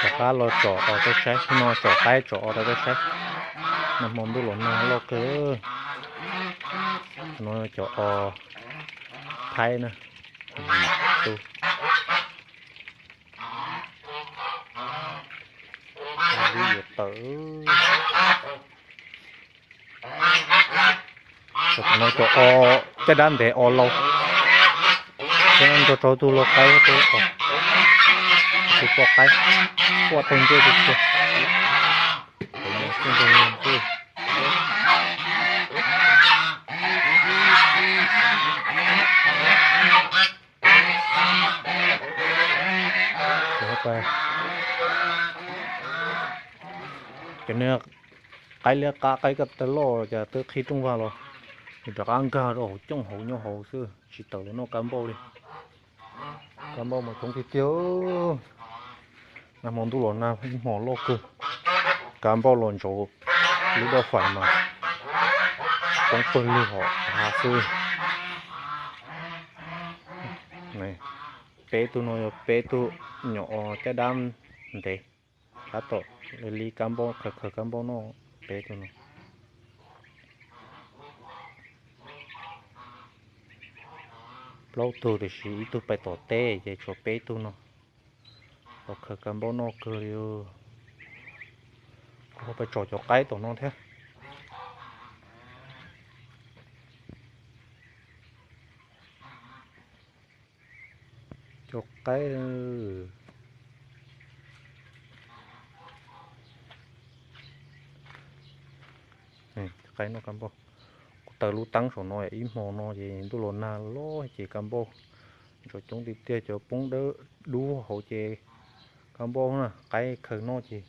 Rov qab los tsom os rau saib, no tsom qaib tsom os rau saib. Nag hmo ntuj los nag loj kawg. No cov os thaib na. Tus yuav tawm. Tam no cov os caj dab ntev os laus, nrog rau tus lau qaib, tus poj qaib, poj teg ntiaj teb. Cov niag qaib liab qab qaib ko taw loj cas twb qhib rooj vag los, nws rov qab nkag rau hauv cooj hauv nyob hauv xwb, tsis tawm los noj kab npauj li. Kab npauj mas coob tiag tiag. Nag hmo ntuj los nag ib hmo loj kawg, kab npauj los ntsaum lub daj fais mas poob pawg lug hauv hav xwb. Peb tug no yog peb tug nyuam os caj dab ntev, tab tom li kab npauj, khaws khaws kab npauj noj peb tug no. Plaub tug tiam sis ib tug pais tom teb ces tshuav peb tug no. Los khaws kab npauj noj kawg li. Kuv ho pais tsom cov qaib tom no thiab. Cov qaib, qaib noj kab npauj. Kuv taws lub teeb saum no ib hmo no ces ntuj los nag loj ces kab npauj ntsaum coob tiag tiag, cov poob dawb dub hauv ces kab npauj na, qaib khaws noj ces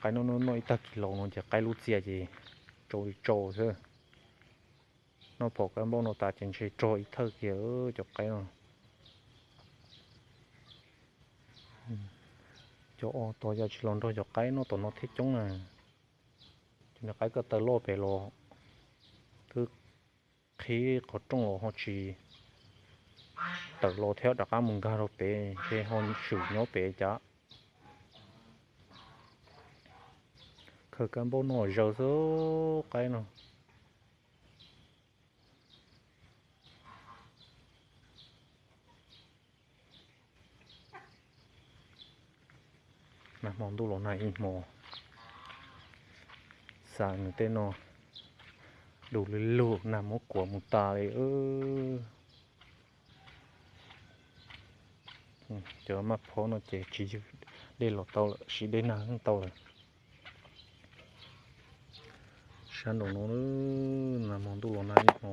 qaib noj noj noj ib tag kis laus no ces qaib lub txia ces tsau li tsau xwb. Noj phom kab npauj no tas ces ntshe rog ib thawj kiag cov qaib no. Cov os tos yog tsis los nrog cov qaib noj tom no thiab coob na. Cov niag qaib ko taw loj pem los twb qhib qhov rooj los ho tsis tawm los thiab, rov qab mus nkag rau pem ntshe ho swm nyob pem cas. Khaws kab npauj noj zaws xwb qaib no. Nag hmo ntuj los nag ib hmo, xav nws tej no du lug lug nag muab kuav mus tas li. Cov maj phob no ces tsis ywg dej los tau lawm, siv dej nag tau lawm. Sab nraum no nag hmo ntuj los nag ib hmo,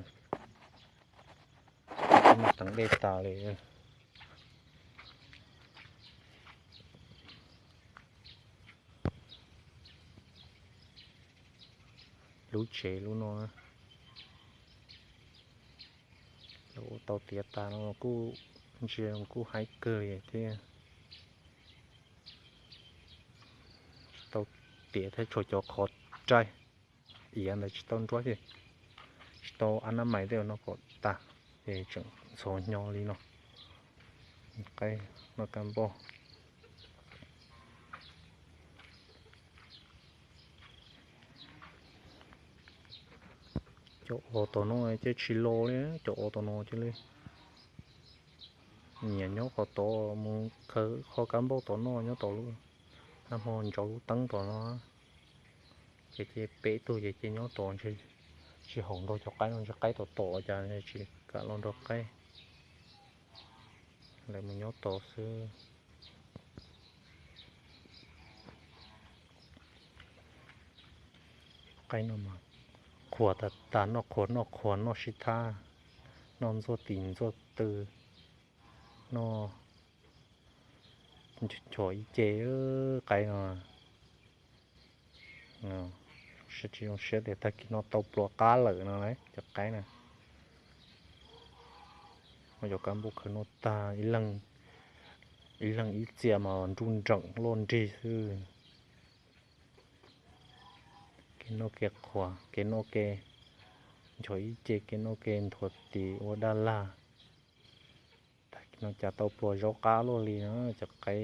muab teev dej tas li. Lub tsev lub no, lawv ua tau tiav tas no kuj ntsia kuj haib kawg li thiab. Tsis tau tiav thiab, tshuav cov qhov rai iav ntawd tsis tau nruab, tsis tau ab nab mais tej no kom tas, ces tseem ntxhov hnyo li no. Qaib noj kab npauj. Cov os tom no ces tsis los li, cov os tom no cia li nyiam nyob qhov tod mus khaws qho kab npauj tom noj nyob tom lub, nag hmo ntsauv lub teeb tom no. Ces cia peb tug ces cia nyob tod ntshe tsis haum nrog cov qaib no, ntshe qaib tom tom cas tsis kam los nrog qaib, lawv mus nyob tod xwb. Qaib no mas qhuas tag tag, noj qhuas noj qhuas noj sib thab, noj ntxuaj tis ntxuaj tw, noj nchos ib ce qaib no. Siab tsis zoo siab tias tag kis no tau pluas qab lawm no lauj cov qaib na. Cov kab npauj khaws noj tag, ib leeg ib txia mas nruj nreem loj nrig xwb. Kev noj kev qhuas, kev noj kev nchos ib ce, kev noj kev nthuav tis ua dab lag. Tag No cas tau pluas zaub qab luaj li no cov qe.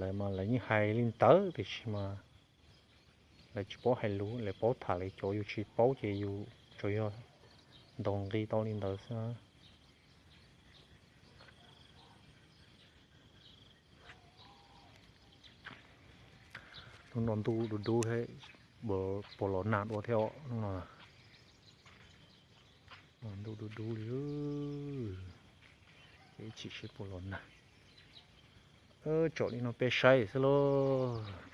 Lawv mas lawv yeej hais li ntawd tiam sis mas lawv tsis paub hais lus, lawv paub tham lawv cov, yus tsis paub ces yus tsuas yog ntaus nqi tau li ntawd xwb. Hnub no ntuj dub dub thiab, puas los nag dua thiab os hnub no. Ntuj dub dub li, ces ib chim seb puas los nag. Tsom li no peb saib xwb lauj.